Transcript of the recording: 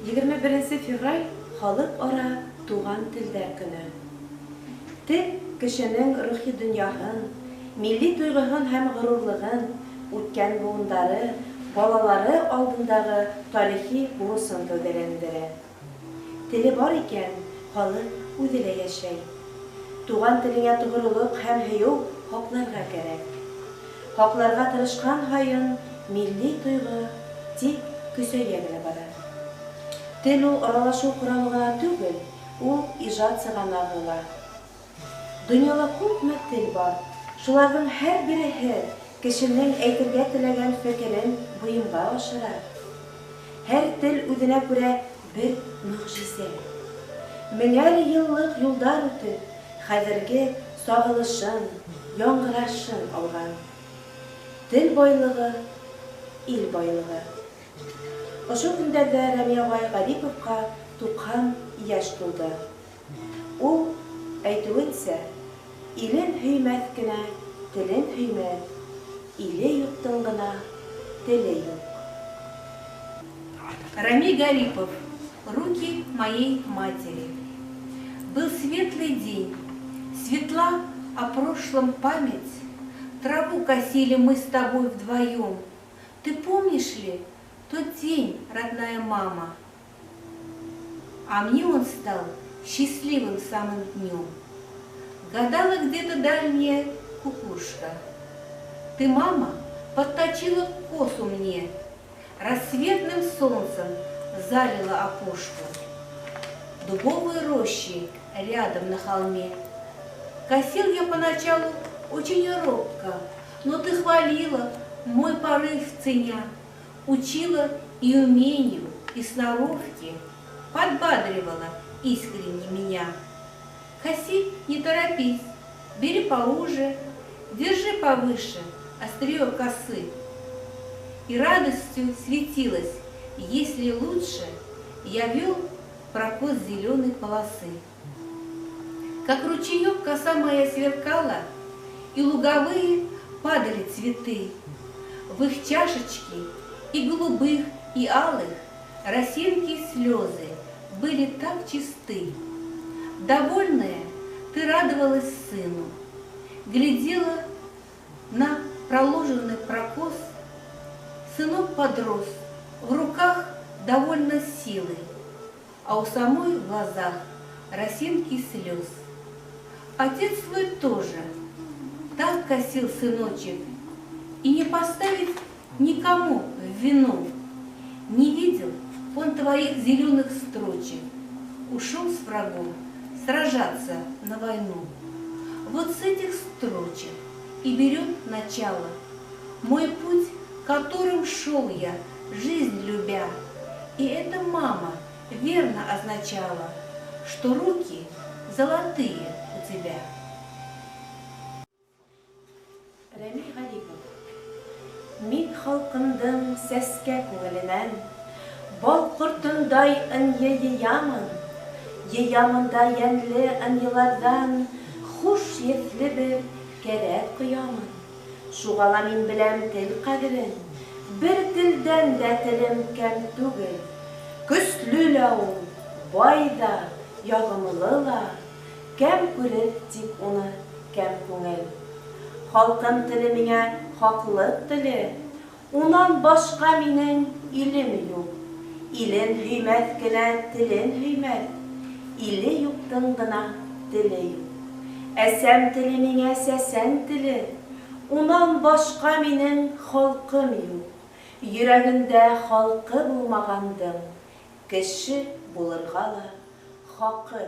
21 февраль халыкара туган телләр көне. Тел кешенең рухи дөньяһын, милли тойгыһын һәм горурлыгын, үткән буындары, балалары алдындагы тарихи бурысын гәүдәләндерә. Теле бар икән, халык үзе лә яшәй. Туган телеңә тугрылык һәм һөю һакларга кәрәк. Һакларга тырышкан һаен милли тойгы тик көсәя генә бара. Тел ул аралашу коралы гына түгел, ул ижат сыганагы ла. Дөньяла күпме тел бар, шуларның һәрбереһе кешенең әйтергә теләгән фекерен боемга ашыра. Һәр тел үзенә күрә бер могҗизә. Меңәр еллык юлдар үтеп, хәзерге сагылышын, яңгырашын алган. Тел байлыгы, ил байлыгы. Ошо көндәрҙә Рәми ағай Ғәлиповҡа 90 йәш тулды. Ул, әйтеүенсә, илен һөймәҫ кенә телен һөймәҫ, иле юҡтың ғына теле юҡ. Рами Гарипов. «Руки моей матери». Был светлый день, светла о прошлом память. Траву косили мы с тобой вдвоем. Ты помнишь ли тот день, родная мама? А мне он стал счастливым самым днем. Гадала где-то дальняя кукушка. Ты, мама, подточила косу мне, рассветным солнцем залила опушку. Дубовые рощи рядом на холме. Косил я поначалу очень робко, но ты хвалила мой порыв ценя, учила и умению, и сноровке, подбадривала искренне меня. Коси, не торопись, бери поуже, держи повыше острие косы. И радостью светилась, если лучше я вел прокос зеленой полосы. Как ручеек коса моя сверкала, и луговые падали цветы. В их чашечки и голубых, и алых росинки слезы были так чисты. Довольная, ты радовалась сыну, глядела на проложенный прокос. Сынок подрос, в руках довольно силы, а у самой в глазах росинки слез. Отец твой тоже так косил, сыночек, и не поставить никому в вину. Не видел он твоих зеленых строчек, ушел с врагом сражаться на войну. Вот с этих строчек и берет начало мой путь, которым шел я, жизнь любя. И эта мама верно означала, что руки золотые у тебя. Рәми Ғәлипов. Мин халҡымдың сәскә күңеленән бал ҡортондай ынйы йыямын, йыямын да йәнле ынйыларҙан хуш еҫле бер кәрәк ҡоямын. Шуға ла мин беләм тел ҡәҙерен, бер телдән дә телем кәм түгел. Көслө лә ул, бай ҙа, яғымлы ла, кәм күрер тик уны кәм күңел. Халҡым теле миңә хаҡлыҡ теле, унан башҡа минең илем юҡ. Илен һөймәҫ кенә телен һөймәҫ, иле юҡтың ғына теле юҡ. Әсәм теле миңә сәсән теле, унан башҡа минең халҡым юҡ. Йөрәгендә халҡы булмағандың кеше булырға ла хаҡы